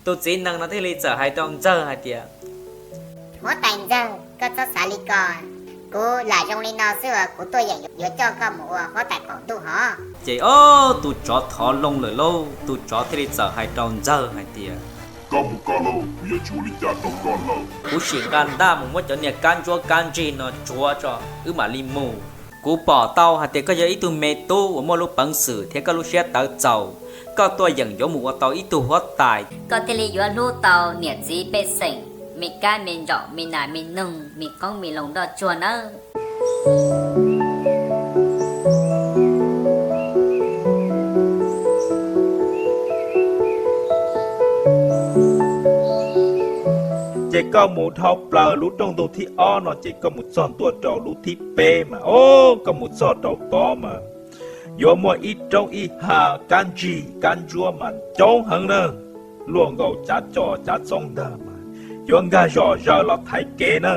Tus txiv nees no thiaj li txawm hais rau ntxawg hais tias, Huab tais ntxawg, koj txhob xav li ko. Kuv lam zoo li no xwb uas kuv tuaj yeem yuav coj koj mus ua huab tais qaum ntuj hov. Ces ob tug tsov thov loo lawm lauj, tus tsov thiaj li txawm hais rau ntxawg hais tias, Koj mus koj lauj, kuv yuav tsis ua li cas rau koj lawm. Kuv sim nqa ntaj mus muab cov niag kab ntsuab kab ntsig no tsuav tso wb mam li mus. Kuv pom tau hais tias koj yog ib tug me tub uas muaj lub peev xwm thiab koj lub siab tawv txaus, koj tuaj yeem yuav mus ua tau ib tug huab tais, koj thiaj li yuav hlub tau niam txiv pej xeem, me kab me ntsaum, me nas me noog, me qoob me loo nroj tsuag nawb. Ces koj mus dhau plaws lub rooj ntug thib ob no ces koj mus txog ntua rau lub thib peb mas, o, koj mus txog rau tod mas yuav muaj ib roob ib ha kab ntsig kab ntsuab mas coob heev na, luaj nkaus cav co cav txoob ntag mas yuav nkag zom zaws los thaiv kev na.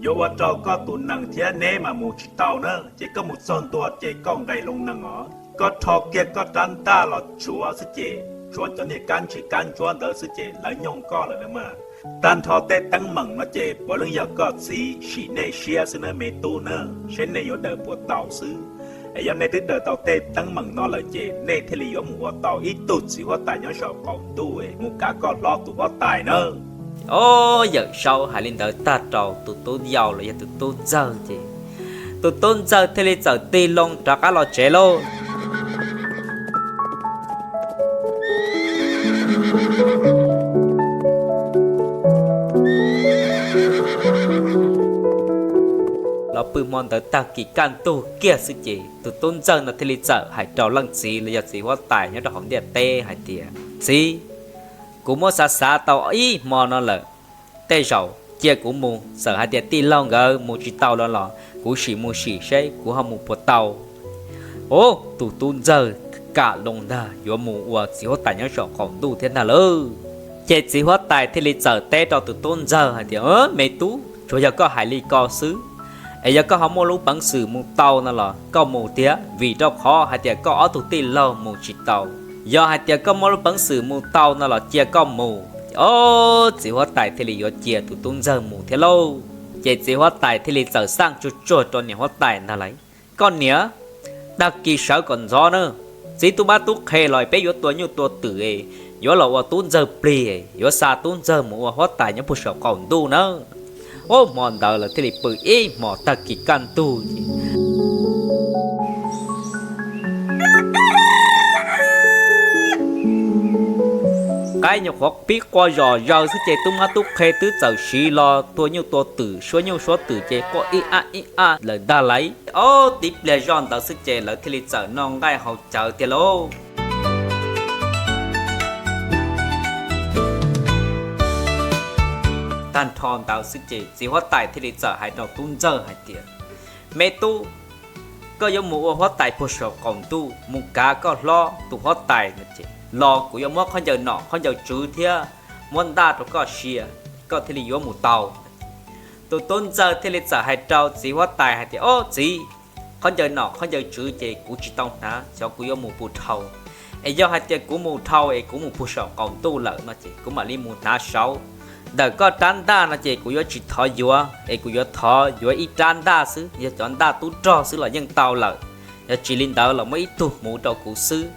Yuav ua rau koj tus nees thiab neb mas mus tsis tau na. Ces koj mus txog ntua ces koj nqes loo nees os, koj rho kiag koj rab ntaj los tshuav xwb ces, tshuav cov niag kab ntsig kab ntsuab ntawd xwb ces lawv nyooj koj lawm na mas. Tag nrho tej teeb meem no ces puav leej yog koj txiv sim nej siab xwb na me tub na, seb nej yuav daws puas tau xwb. Es yog nej twb daws tau tej teeb meem no lawm ces nej thiaj li yuav mus ua tau ib tug txiv huab tais nyob saum qaum ntuj mus kav koj hlob tus huab tais na. O, Yawm Saub hais li ntawd tag rau tus tub yau los yog tus tub ntxawg ces tus tub ntxawg thiaj li txawm tig loo rov qab los tsev lauj. Los pw hmo ntawd tag kis kaj ntug kiag xwb ces tus tub ntxawg no thiaj li txawm hais rau leej txiv los yog txiv huab tais nyob rau hauv ntiaj teb hais tias, Txiv, kuv muab xav xav tau ib hmo no lawm, tej zaum cia kuv mus, txawm hais tias tij laug nkawd mus tsis tau los los kuv sim mus sim seb kuv ho mus puas tau. O, tus tub ntxawg kam loo ntag, yuav mus ua txiv huab tais nyob saum qaum ntuj thiab ntag lauj. Ces txiv huab tais thiaj li txawm teb rau tus tub ntxawg hais tias, Me tub, tsuas yog koj hais li ko xwb, es yog koj ho muaj lub peev xwm mus tau no los koj mus thiab, vim rau qhov hais tias koj ob tug tij laug mus tsis tau. Yog hais tias koj muaj lub peev xwm mus tau no los cia koj mus. O, txiv huab tais thiaj li yuav cia tus tub ntxawg mus thiab lauj. Ces txiv huab tais thiaj li txawm xaj tsuag tsuag rau niam huab tais ntag lauj, Koj niam, tag kis sawv kom ntxov na, txiv tub mab tub qhe los peb yuav tua nyuj tua twm, yuav los ua tub ntxawg plig, yuav xa tub ntxawg mus ua huab tais nyob puag saum qaum ntuj na. O, hmo ntawd lawv thiaj li pw ib hmos tag kis kaj ntug ces qaib nyuam qhuav pib qua zom zaws xwb ces tub mab tub qhe twb txawm siv los tua nyuj tua twm, suab nyuj suab twm ces quaj ib ab ib ab lawm ntag lauj. Ob tib pliag zoj ntawd xwb ces lawv thiaj li txawm noj nqaij haus cawv tiag lauj. Tag nrho ntawd xwb ces txiv huab tais thiaj li txawm hais rau tub ntxawg hais tias, Me tub, koj yuav mus ua huab tais puag saum qaum ntuj mus kav koj hlob tus huab tais no ces los kuv yuav muab khaub ncaws nom khaub ncaws tswv thiab muab ntaj rau koj sia, koj thiaj li yuav mus tau. Tus tub ntxawg thiaj li txawm hais rau txiv huab tais hais tias, Ob txiv, khaub ncaws nom khaub ncaws tswv ces kuv tsis tau hnav, xyov kuv yuav mus puas dhau. Es yog hais tias kuv mus dhau es kuv mus puag saum qaum ntuj lawm no ces kuv mam li mus hnav saud. Ntawm koj rab ntaj no ces kuv yuav tsis thov yuav, es kuv yuav thov yuav ib rab ntaj xwb, yog cov ntaj tub rog xwb los yeej tau lawm. Yog tsis li ntawd los muab ib tug hmuv rau kuv xwb.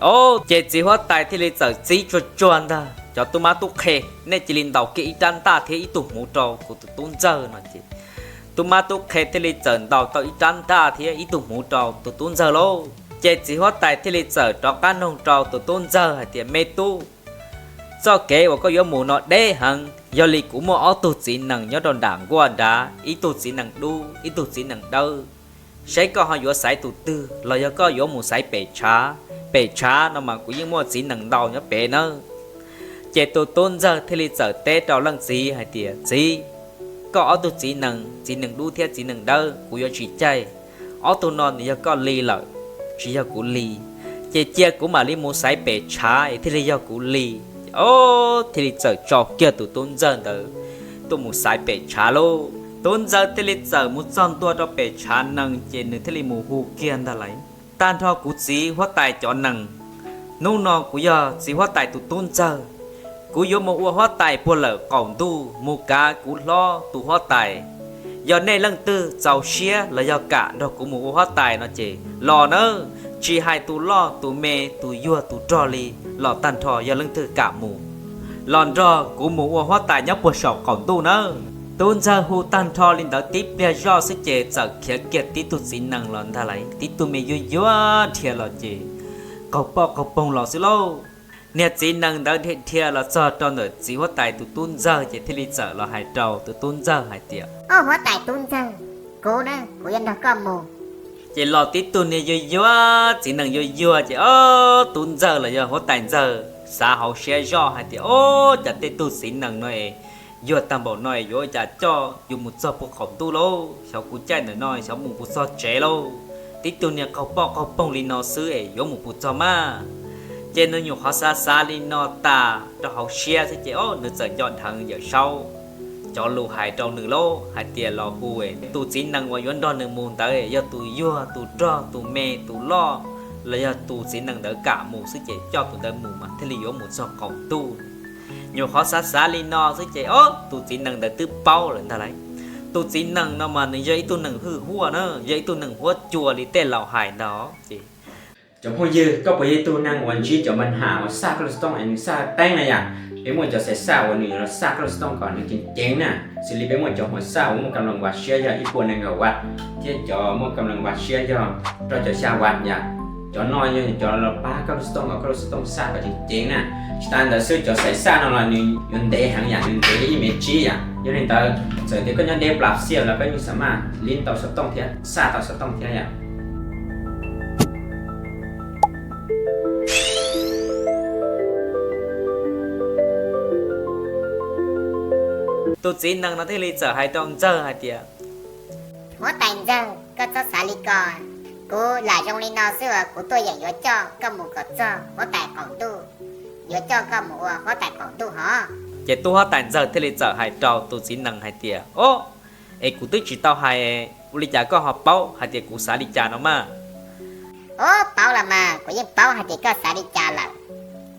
O, ces txiv huab tais thiaj li txawm txib tsuag tsuag ntag cov tub mab tub qhe, Nej cia li ntaus kiag ib rab ntaj thiab ib tug hmuv rau kuv tus tub ntxawg no ces tub mab tub qhe thiaj li txawm ntaus tau ib rab ntaj thiab ib tug hmuv rau tus tub ntxawg lauj. Ces txiv huab tais thiaj li txawm rov qab noog rau tus tub ntxawg hais tias, Me tub, txoj kev uas koj yuav mus no deb heev, yog li kuv muaj ob tug txiv nees nyob rau nram nkuaj nrad, ib tug txiv nees dub ib tug txiv nees dawb. Saib koj ho yuav xaiv tus twg los yog koj yuav mus xaiv pem tshav? Pem tshav no mas kuv yeej muaj txiv nees ntau nyob pem nawb. Ces tus tub ntxawg thiaj li txawm teb rau leej txiv hais tias, Txiv, koj ob tug txiv nees, txiv nees dub thiab txiv nees dawb kuv yuav tsis caij. Ob tug no nws yog koj li lawm, tsis yog kuv li. Ces cia kuv mam li mus xaiv pem tshav es thiaj li yog kuv li. Ob, thiaj li txawm tso kiag tus tub ntxawg ntawd tuaj mus xaiv pem tshav lauj. Tub ntxawg thiaj li txawm mus txog ntua rau pem tshav nees ces nws thiaj li mus hu kiag ntag lauj, Tag nrho kuv txiv huab tais cov nees, hnub no kuv yog txiv huab tais tus tub ntxawg, Kuv yuav mus ua huab tais puag lawm qaum ntuj mus kav kuv hlob tus huab tais. Yog nej leej twg txaus siab los yog kam nrog kuv mus ua huab tais no ces los nawb, tsis hais tus loj tus me tus yuag tus rog li los tag nrho, yog leej twg kam mus los nrog kuv mus ua huab tais nyob puag saum qaum ntuj nawb. Tub ntxawg hu tag nrho li ntawd tib pliag zoj xwb ces txawm khiav kiag tib tug txiv nees los ntag lauj. Tib tug me yuag yuag dhia los ces qaug poj qaug poog los xwb lauj. Niag txiv nees ntawd dhia dhia los txog rau ntawm txiv huab tais tus tub ntxawg ces thiaj li txawm los hais rau tus tub ntxawg hais tias, Au, huab tais tub ntxawg, kuv na, kuv yuav nrog koj mus. Ces los tib tug niag yuag yuag, txiv nees yuag yuag ces ob tub ntxawg los yog huab tais ntxawg xav hauv siab zoj hais tias, Au, cas tej tug txiv nees no es yuag tag npaum no es yuav ua cas coj yus mus txog puag qaum ntuj lauj? Xyov kuv caij ntawm no xyov mus puas txog tsev lauj. Tib tug niag qaug poj qaug poog li no xwb es yuav mus puas txog mas? Ces nws nyuam qhuav xav xav li no tas rau hauv siab xwb ces ob nws txawm nco dheev Yawm Saub cov lus hais rau nws lauj, hais tias los hu tus txiv nees uas yuav nrog nws mus ntawd yog tus yuag tus rog tus me tus loj, los yog tus txiv nees ntawd kam mus xwb ces coj tus ntawd mus mas thiaj li yuav mus txog qaum ntuj. Nyuam qhuav xav xav li no xwb ces ob tus txiv nees ntawd twb paub lawm ntag lauj. Tus txiv nees no mas nws yog ib tug nees hwj huaj na, yog ib tug nees huab cua li tej laus hais ntag ces, cov phooj ywg, koj puas yog ib tug neeg uas ntsib cov npa nham uas xaj koj lub xov tooj es nws xaj teeb na yom? Peb muaj cov xaiv xaj uas nws yuav los xaj koj lub xov tooj kom nws ceev ceev na, xws li peb muaj cov hmuas xaj uas muaj kam lees vas siab yog ib puas nees nkaum wat, thiab cov muaj kam lees vas siab yog rau caum xya wat yom. Cov no yog cov los pab koj lub xov tooj kom koj lub xov tooj xaj kom ceev ceev na. Tsis tas ntawd xwb, cov xaiv xaj no los nws yuav ntev heev yom, nws ntev ib mev tsib yom. Yog li ntawd, txawm tias koj nyob deb plas xiaj los koj yeej xam maj li tau xov tooj thiab xaj tau xov tooj thiab yom. Tus txiv nees no thiaj li txawm hais rau ntxawg hais tias, huab tais ntxawg, koj txhob xav li ko. Kuv lam zoo li no xwb uas kuv tuaj yeem yuav coj koj mus kom txog huab tais qaum ntuj, yuav coj koj mus ua huab tais qaum ntuj hov. Ces tub huab tais ntxawg thiaj li txawm hais rau tus txiv nees hais tias, ob, es kuv twb tsis tau hais, ua li cas koj ho paub hais tias kuv xav li cas no mas? Ob, paub los mas, kuv yeej paub hais tias koj xav li cas lawm.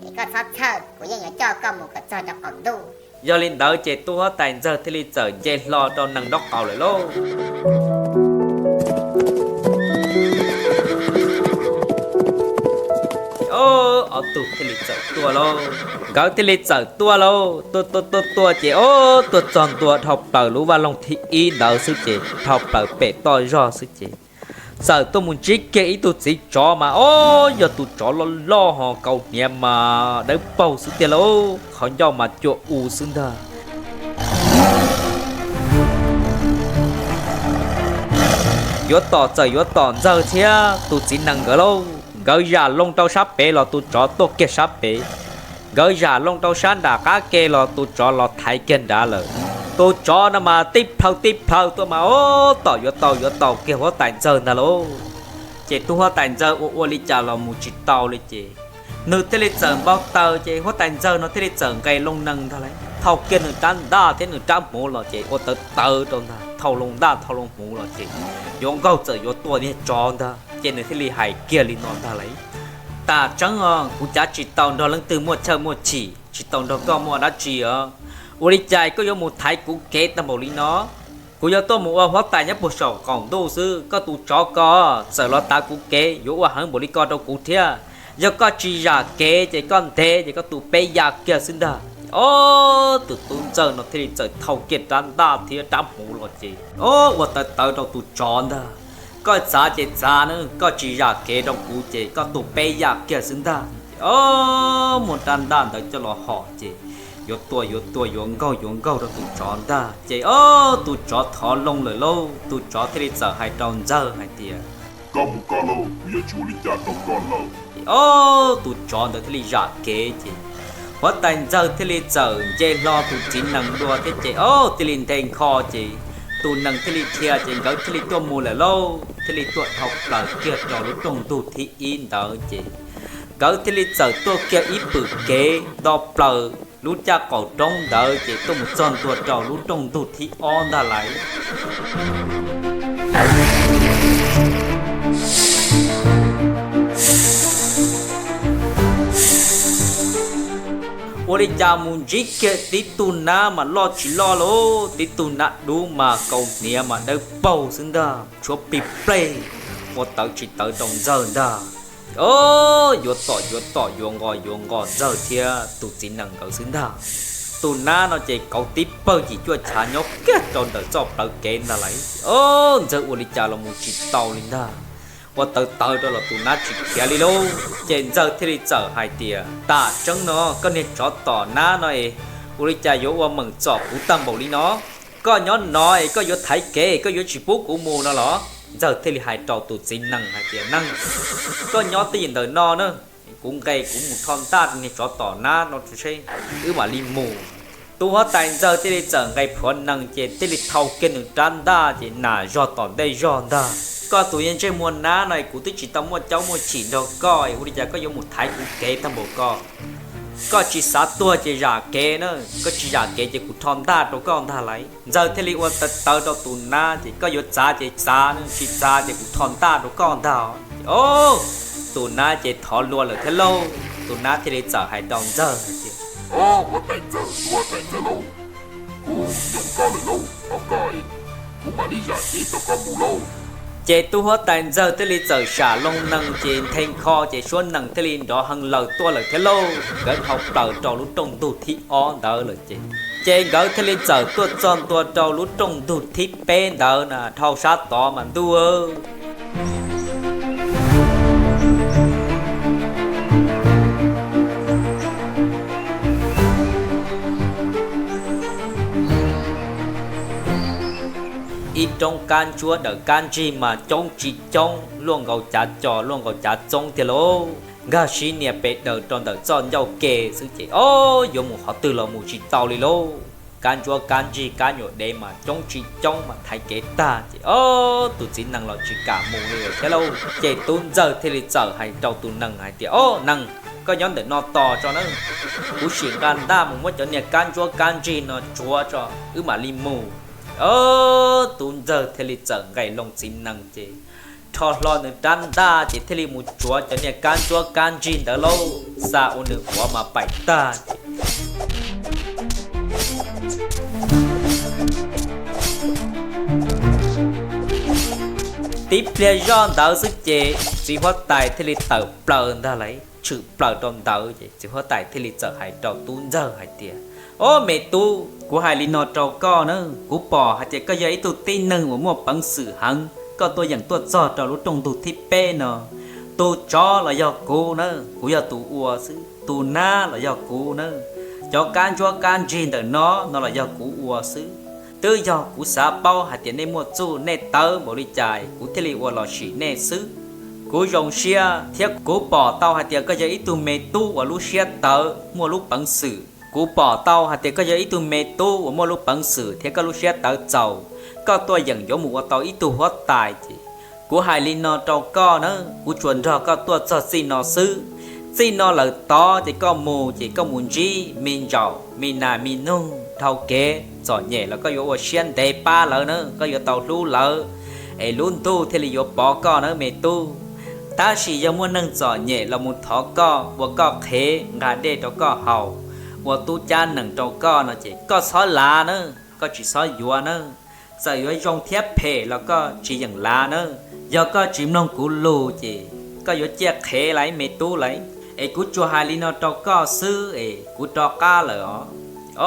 Es koj txhob txhawj, kuv yeej yuav coj koj mus kom txog rau qaum ntuj. Yog li ntawd ces tub huab tais ntxawg thiaj li txawm nce hlo rau nees nraub qaum lawm lauj. Ob tug thiaj li txawm tuaj lauj. Nkawd thiaj li txawm tuaj lauj, tuaj tuaj tuaj tuaj ces ob tuaj txog ntua dhau plaws lub vaj loog thib ib ntawd xwb ces dhau plaws pem toj zog xwb ces txawm tuaj mus ntsib kiag ib tug txiv tsov mas ob yog tus tsov loj loj ho kaus hniav mas dawb paug xwb tiag lauj, qhov ncauj mas cua u xwb ntag. Yuav tom txawm yuav tom ntxawg thiab tus txiv nees nkawd lauj. Nkawd zam loo rau sab pem los tus tsov tuaj kiag sab pem. Nkawd zam loo rau sab nram qab ke los tus tsov los thaiv kiag nrad lawm. Tus tsov no mas tib plhaw tib plhaw tuaj mas ob tom yuav tau yuav tau kiag huab tais ntxawg ntag lauj. Ces tub huab tais ntxawg ua ua li cas los mus tsis tau li ces nws thiaj li txawm npau taws ces huab tais ntxawg no thiaj li txawm nqes loo nees ntag lauj, thau kiag nws rab ntaj thiab nws rab hmuv los ces ua tawv tawv rau ntag, thau loo ntaj thau loo hmuv los ces yuav nkaug txawm yuav tua niag tsov ntag ces nws thiaj li hais kiag li no ntag lauj. Tas tseeb os, kuv cav tsis tau nrog leej twg muaj chawj muaj chim, tsis tau nrog koj muaj dab tsi os. Ua li cas koj yuav mus thaiv kuv kev tag npaum li no? Kuv yuav tuaj mus ua huab tais nyob puag saum qaum ntuj xwb, koj tus tsov ko txawm los tav kuv kev yuav ua heev npaum li ko rau kuv thiab. Yog koj tsis zam kev ces koj ntev ces koj tus peb ya kiag xwb ntag. Ob, tus tub ntxawg no thiaj li txawm thau kiag rab ntaj thiab rab hmuv los ces ob ua tawv tawv rau tus tsov ntag. Koj txav ces txav na, koj tsis zam kev rau kuv ces koj tus peb ya kiag xwb ntag. Ob, muab rab ntaj ntawd coj los hom ces yuav tua yuav tua yuav nkaug yuav nkaug rau tus tsov ntag ces ob tus tsov thov loo lawm lauj. Tus tsov thiaj li txawm hais rau ntxawg hais tias, koj mus koj lauj, kuv yuav tsis ua li cas rau koj lawm. Ob tus tsov ntawd thiaj li zam kev ces huab tais ntxawg thiaj li txawm nce hlo tus txiv nees dua thiab ces ob thiaj li nthe nkho ces tus nees thiaj li dhia ces nkawd thiaj li tuaj mus lawm lauj, thiaj li tuaj dhau plaws kiag rau lub rooj ntug thib ib ntawd ces nkawd thiaj li txawm tuaj kiag ib pwm kev nto plaws lub caj qaum roob ntawd ces tuaj mus txog ntua rau lub rooj ntug thib ob ntag lauj. Ua li cas mus ntsib kiag tib tug nab mas loj tsis loj lauj, tib tug nab dub mas kaus hniav mas dawb paug xwb ntag, tshuav pig plej, ua tawv tsis tawv rau Ntxawg ntag. Yuav tom yuav tom yuav nqos yuav nqos Ntxawg thiab tus txiv nees nkawd xwb ntag. Tus nab no ces kauv tib pawg yim cuaj chav nyob kiag rau ntawm txoj plawv kev ntag lauj. Ntxawg ua li cas los mus tsis tau li ntag, ua tawv tawv rau los tus nab tsis khiav li lauj. Ces Ntxawg thiaj li txawm hais tias, Tam tseeb no koj niag tsov tom nab no es, ua li cas yuav ua meem txom kuv tag npaum li no? Koj nyob no es koj yuav thaiv kev, koj yuav tsis pub kuv mus no los? Ntxawg thiaj li hais rau tus txiv nees hais tias, Nees, koj nyob twj ywm ntawm no na, kuv nqes kuv mus rho ntaj rau niag tsov tom nab no seb wb mam li mus. Tub huab tais Ntxawg thiaj li txawm nqes plhuav nees ces thiaj li thau kiag nws rab ntaj ces nas zog tom ntej zog ntag. Koj tus yog ntsej muag nab no es kuv twb tsis tau muaj caub muaj chim nrog koj es ua li cas koj yuav mus thaiv kuv kev tag npaum ko? Koj tsis xav tuag ces zam kev na, koj tsis zam kev ces kuv rho ntaj rau koj ntag lauj. Ntxawg thiaj li ua tawv tawv rau tus nab ces, Koj yuav txav ces txav, tsis txav ces kuv rho ntaj rau koj ntag. Ces o, tus nab ces thov lua lawm thiab lauj. Tus nab thiaj li txawm hais rau Ntxawg hais tias, Huab tais Ntxawg, huab tais Ntxawg lauj, kuv yoom koj lawm lauj, thov koj, kuv mam li zam kev rau koj mus lauj. Ces tub huab tais Ntxawg thiaj li txawm sam loo nees ces nthe nkho ces suab nees thiaj li nrov heev laws tuaj lawm thiab lauj. Nkawd dhau plaws rau lub rooj ntug thib ob ntawd lawm ces, ces nkawd thiaj li txawm tuaj txog ntua rau lub rooj ntug thib peb ntawd na, dhau sab tod mas ntuj ib roob kab ntsuab dawm kab ntsig mas coob tsis coob luaj nkaus cav co luaj nkaus cav txoob tiag lauj. Nkag siv nias pes daws rau ntawm txoj ncauj ke xwb ces o, yuav mus qhov twg los mus tsis tau li lauj. Kab ntsuab kab ntsig kab nyuam dev mas coob tsis coob mas thaiv kev tag ces o, tus txiv nees los tsis kam mus li lawm thiab lauj. Ces tub Ntxawg thiaj li txawm hais rau tus nees hais tias, O nees, koj nyob ntawm no tos tso na, kuv sim nqa ntaj mus muab cov niag kab ntsuab kab ntsig no tsuav tso wb mam li mus. O, tub Ntxawg thiaj li txawm nqes loo txiv nees ces rho hlo nws rab ntaj ces thiaj li mus tsuav cov niag kab ntsuab kab ntsig ntawd lauj. Xa ua nws quav mas paim tag ces tib pliag zoj ntawd xwb ces txiv huab tais thiaj li tawm plaws ntag lauj, tshwm plaws rau ntawd ces txiv huab tais thiaj li txawm hais rau tub Ntxawg hais tias, O me tub, kuv hais li no rau koj na, kuv pom hais tias koj yog ib tug tib neeg uas muaj peev xwm heev, koj tuaj yeem tuaj txog rau lub rooj ntug thib peb no. Tus tsov los yog kuv na, kuv yog tus ua xwb, tus nab los yog kuv na, cov kab ntsuab kab ntsig ntawm no no los yog kuv ua xwb. Twb yog kuv xav paub hais tias nej muaj txuj nej tawv npaum li cas kuv thiaj li ua los sim nej xwb. Kuv zoo siab thiab kuv pom tau hais tias koj yog ib tug me tub uas lub siab tawv muaj lub peev xwm. Kuv pom tau hais tias koj yog ib tug me tub uas muaj lub peev xwm thiab koj lub siab tawv txaus, koj tuaj yeem yuav mus ua tau ib tug huab tais ces kuv hais li no rau koj na, kuv tsuas nrog koj tuaj txog txij no xwb. Txij no lawm tod ces koj mus ces koj mus ntsib me ntsaum me nas me noog dhau kev txom nyem los koj yuav ua siab ntev pab lawv na, koj yuav tau hlub lawv es lub ntuj thiaj li yuav pov koj na me tub. Tab sis yog muaj neeg txom nyem los mus thov koj ua koj qhev nqa dej rau koj haus, ua tub cab nees rau koj no ces koj txhob lav na, koj tsis txhob yuav na. Txawm yuav zoo thiab phem los koj tsis yeem lav na. Yog koj tsis mloog kuv lus ces koj yuav ciaj qhev lauj me tub lauj. Es kuv tsuas hais li no rau koj xwb es kuv rov qab lawm os.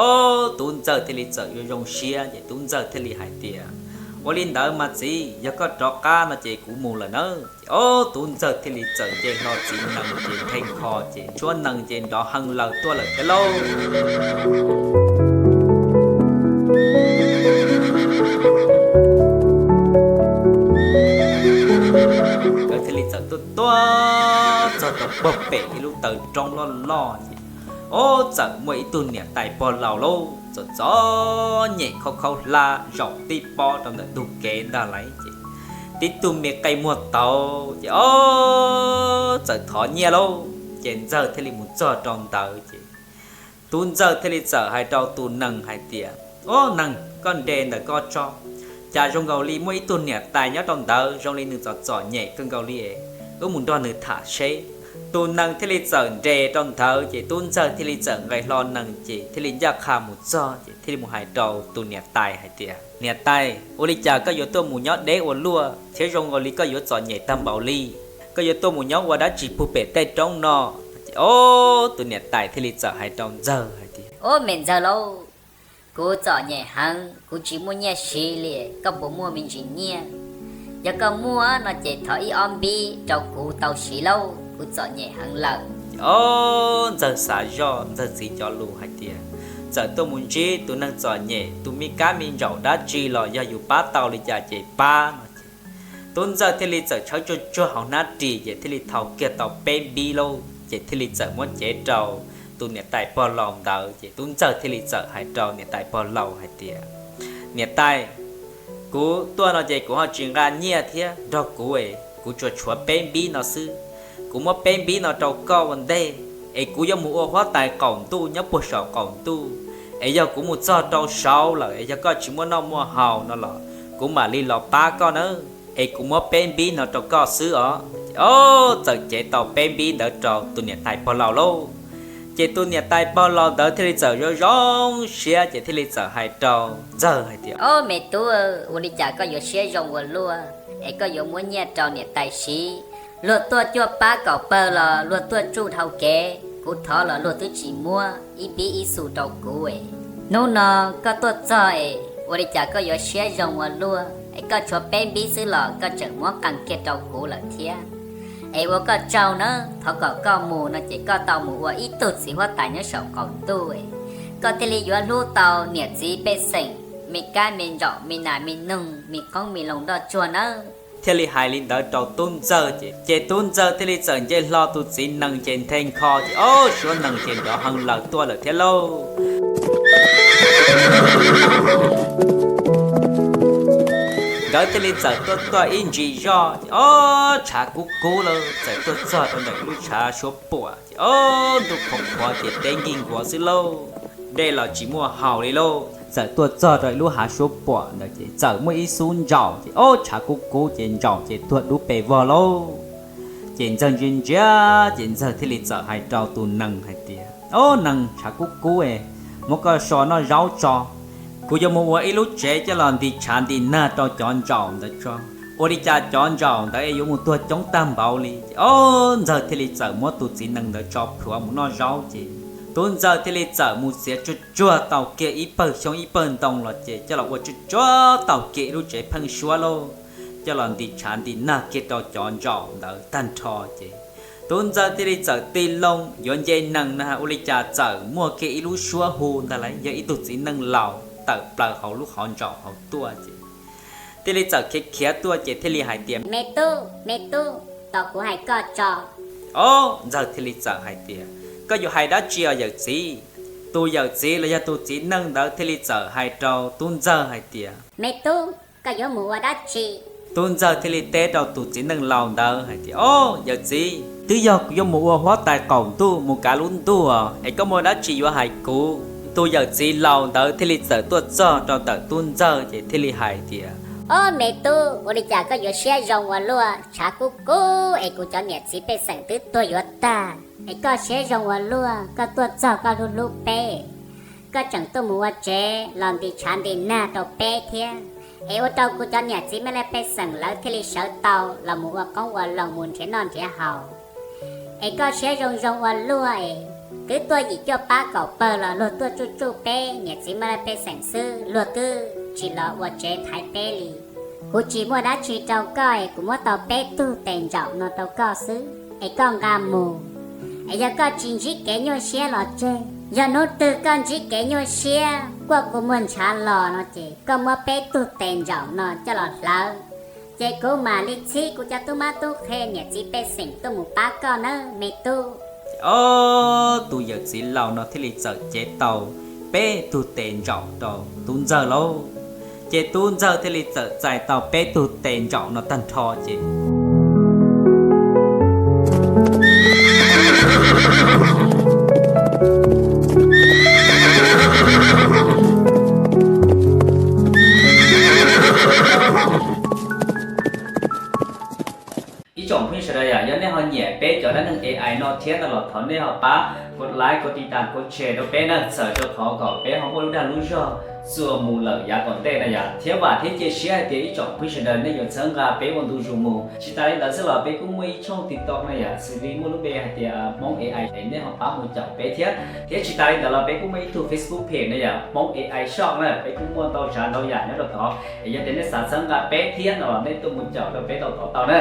Ob, tub ntxawg thiaj li txawm yuav zoo siab ces tub ntxawg thiaj li hais tias, ua li ntawd mas txiv, yog koj rov qab no ces kuv mus lawm nawb. Ces ob, tub ntxawg thiaj li txawm nce hlo txiv nees ces nthee nkho ces tshuab nees ces nrov heev laws tuaj lawm thiab lauj. Nkawd thiaj li txawm tuaj tuaj txog rau puag pem ib lub taw roob loj loj ces, ob, txawm muaj ib tug niam tais pog laus lauj, txom txom nyem khaub khaub hlab zaum tib pob rau ntawm ntug kev ntag lauj ces, tib tug me qe muag tauv ces, ob, txawm thov nyiaj lauj. Ces ntxawg thiaj li mus txog rau ntawd ces tub ntxawg thiaj li txawm hais rau tus nees hais tias, ob nees, koj nres ntawm koj tso, cas zoo nkaus li muaj ib tug niam tais nyob rau ntawd zoo li nws txom txom nyem kawg nkaus li es, wb mus nrog nws tham seb. Tus nees thiaj li txawm nres rau ntawd ces tub ntxawg thiaj li txawm nqes hlo nees ces thiaj li ncaj qha mus txog ces thiaj li mus hais rau tus niam tais hais tias, Niam tais, ua li cas koj yuav tuaj mus nyob deb ua luaj thiab zoo nkaus li koj yuav txom nyem tag npaum li? Koj yuav tuaj mus nyob ua dab tsi puag pem tej roob no? Ces ob tus niam tais thiaj li txawm hais rau ntxawg hais tias, Ob me ntxawg lauj, kuv txom nyem heev, kuv tsis muaj nyiaj siv li, koj puas muaj me ntsis nyiaj? Yog koj muaj no ces thov ib ob npib rau kuv tau siv lauj, kuv txom nyem heev lawm. Ob ntxawg xav zoj ntxawg txiv cov lus hais tias, txawm tuaj mus ntsib tus neeg txom nyem tus me kab me ntsaum dab tsi los yog yus pab tau li cas ces pab no ces tub ntxawg thiaj li txawm tshawb tsuag tsuag hauv hnab ris ces thiaj li thau kiag tau peb npib lauj ces thiaj li txawm muab cev rau tus niam tais pog laus ntawd ces tub ntxawg thiaj li txawm hais rau niam tais pog laus hais tias, Niam tais, kuv tuaj no ces kuv ho tsis nqa nyiaj thiab nrog kuv, kuv tsuas tshuav peb npib no xwb. Kuv muab peb npib no rau koj ua ntej, es kuv yuav mus ua huab tais qaum ntuj nyob puag saum qaum ntuj, es yog kuv mus txog rau saud lawm es yog koj tsis muaj noj muaj haus no los kuv mam li los pab koj nawb, es kuv muab peb npib no rau koj xwb os. Ob txawm cev tau peb npib ntawd rau tus niam tais pog laus lauj. Ces tus niam tais pog laus ntawd thiaj li txawm zoo zoo siab ces thiaj li txawm hais rau ntxawg hais tias, Ob me tub, ua li cas koj yuav siab zoo ua luaj es koj yuav muab nyiaj rau niam tais siv? Luag tuaj cuaj pab kaum pawg los luag tuaj tsuj dhau kev, kuv thov los luag twb tsis muab ib npib ib xu rau kuv. Hnub no koj tuaj txog es ua li cas koj yuav siab zoo ua luaj es koj tshuav peb npib xwb los koj tseem muab qee kiag rau kuv lawm thiab. Es ua koj tsaug nawb, thov kom koj mus no ces koj tau mus ua ib tug txiv huab tais nyob saum qaum ntuj, koj thiaj li yuav hlub tau niam txiv pej xeem, me kab me ntsaum, me nas me noog, me qoob me loo nroj tsuag nawb. Thiaj li hais li ntawd rau tub ntxawg ces, ces tub ntxawg thiaj li txawm nce hlo tus txiv nees ces nthe nkho ces ob suab nees ces nrov hee laws tuaj lawm thiab lauj. Nkawd thiaj li txawm tuaj tuaj ib ntsis zoj ces ob tshav kub kub lawm txawm tuaj txog rau ntawm lub tshav suab puam ces ob ntuj qhuav qhuav ces teb nkig nkuav xwb lauj. Dej los tsis muaj haus li lauj. Txawm tuaj txog rau ib lub hav suab puam ntawd ces txawm muaj ib xub ntsaum ces ob tshav kub kub ces ntsaum ces tuag dub pes vog lauj. Ces ntxawg ntsia ntsia ces ntxawg thiaj li txawm hais rau tus nees hais tias, Ob nees, tshav kub kub, muab koj so noj zaub tso. Kuv yuav mus ua ib lub tsev coj los nti tshav nti nag rau cov ntsaum ntawd tso. Ua li cas cov ntsaum ntawd es yuav mus tuag coob tag npaum li. Ces ob ntxawg thiaj li txawm muab tus txiv nees ntawd tso plhuav mus noj zaub ces tub ntxawg thiaj li txawm mus txiav tsuag tsuag tau kiag ib pawg xyoob ib pawg ntoo los ces coj los ua tsuag tsuag tau kiag ib lub tsev pheeb suab lauj, coj los nti tshav nti nag kiag rau cov ntsaum ntawd tag nrho ces tub ntxawg thiaj li txawm tig loo yuav nce nees na ua li cas txawm muaj kiag ib lub suab hu ntag lauj, yog ib tug txiv neej laus tawm plaws hauv lub qhov ntsaum hauv tuaj ces thiaj li txawm khiav khiav tuaj ces thiaj li hais tias, Me tub, me tub, tos kuv hais koj tso. Ob ntxawg thiaj li txawm hais tias, Koj yuav hais dab tsi os yawm txiv? Tus yawm txiv los yog tus txiv neej ntawd thiaj li txawm hais rau tub ntxawg hais tias, Me tub, koj yuav mus ua dab tsi? Tub ntxawg thiaj li teb rau tus txiv neej laus ntawd hais tias, Ob yawm txiv, twb yog kuv yuav mus ua huab tais qaum ntuj mus kav lub ntuj es koj muaj dab tsi yuav hais kuv? Tus yawm txiv laus ntawd thiaj li txawm tuaj txog rau ntawm tub ntxawg ces thiaj li hais tias, Ob me tub, ua li cas koj yuav siab zoo ua luaj? Tshav kub kub es kuv cov niam txiv pej xeem twb tuag yuav tag es koj siab zoo ua luaj, koj tuaj txog koj hlub hlub peb, koj tseem tuaj mus ua tsev los nti tshav nti nag rau peb thiab, es ua rau kuv cov niam txiv mej laj pej xeem lawv thiaj li sawv tau los mus ua qoob ua loo mus nrhiav noj nrhiav haus. Es koj siab zoo zoo ua luaj es, twb tuaj yim cuaj pab kaum pawg los luag tuaj tsuj tsuj peb niam txiv mej laj pej xeem xwb, luag twb tsis los ua tsev thaiv peb li. Kuv tsis muaj dab tsi rau koj es kuv muab tau peb tug tes ntsaum no rau koj xwb es koj nqa mus. Es yog koj tsis ntsib kev nyuaj siab los tseg, yog hnub twg koj ntsib kev nyuaj siab kuaj kua muag ntshav los no ces koj muab peb tug tes ntsaum no coj los hlawv, ces kuv mam li txhib kuv cov tub mab tub qhe niam txiv pej xeem tuaj mus pab koj nawb me tub. Ob tug yawm txiv laus no thiaj li txawm cev tau peb tug tes ntsaum rau tub ntxawg lauj. Ces tub ntxawg thiaj li txawm txais tau peb tug tes ntsaum no tag nrho ces ib tsoom phooj ywg sawv daws, yog nej ho nyiam peb cov dab neeg A I no thiab no los thov nej ho pab kov like, kov tiv tam, kov share rau peb na, txhawm rau qhov kom peb ho muaj lub dag lub zog txuas mus lawm yav tom ntej na yom. Thiab vam thiab cia siab hais tias ib tsoom phooj ywg sawv daws nej yuav txhawb nqa peb ua ntu zus mus. Tsis tas li ntawd xwb los peb kuj muaj ib tshooj TikTok na yom, xws li muaj lub npe hais tias Hmoob A I es nej ho pab mus caum peb thiab. Thiab tsis tas li ntawd los peb kuj muaj ib tug Facebook page na yom, Hmoob A I Shop na, peb kuj muaj ntau tsav ntau yam nyob rau tod. Es yog tias nej xav txhawb nqa peb thiab no los nej tuaj mus caum rau peb tau tod tau na.